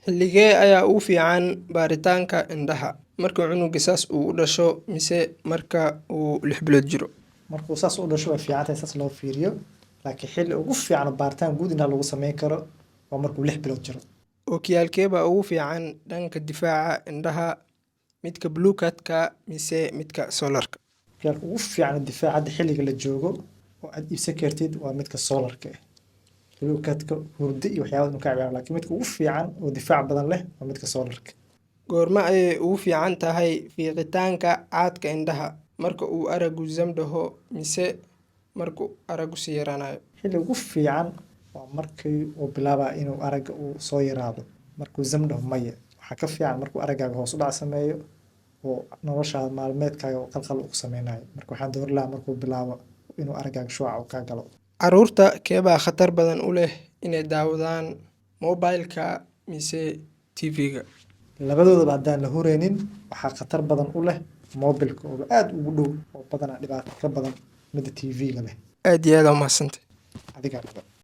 Xilligee ayaa ugu fiican baaritaanka indhaha? Marka cunuga saas uu u dhasho mise marka uu 6 bilood jiro? Markuu saas u dhasho way fiican tahay saas loo fiiriyo, laakiin xilli ugu fiican oo baaritaan guud indhaha lagu sameyn karo waa markuu 6 bilood jiro. Ookiyaalkee baa ugu fiican dhanka difaaca indhaha, midka blue cut-ka mise midka solar-ka? Okiyaalka ugu fiican oo difaaca hadda xilliga la joogo oo aad iibsan kartid waa midka solarka ah. Blue cut-ka hurdo iyo waxyaaba inuu ka caawiyo, laakiin midka ugu fiican oo difaac badan leh waa midka solarka. Goorma ayay ugu fiican tahay fiiqitaanka caadka indhaha? Marka uu araggu zam dhaho mise marka araggu sii yaraanayo? Xilliga ugu fiican waa markii uu bilaabaa inuu aragga uu soo yaraado. Markuu zam dhaho, maya, waxaa ka fiican markuu araggaaga hoos u dhac sameeyo oo noloshaada maalmeedkaaga oo qalqal uu ku sameynayo. Marka waxaan dooran lahaa markuu bilaabo inuu araggaaga shucac uu kaa galo. Carruurta keebaa khatar badan u leh inay daawadaan, mobile-ka mise TV-ga? Labadoodaba haddaan la hureynin, waxaa khatar badan u leh mobilka oo aad ugu dhow oo badanaa dhibaato ka badan midda TV-ga leh. Aad iyo aad aa umahadsantay. Adigaa mudan.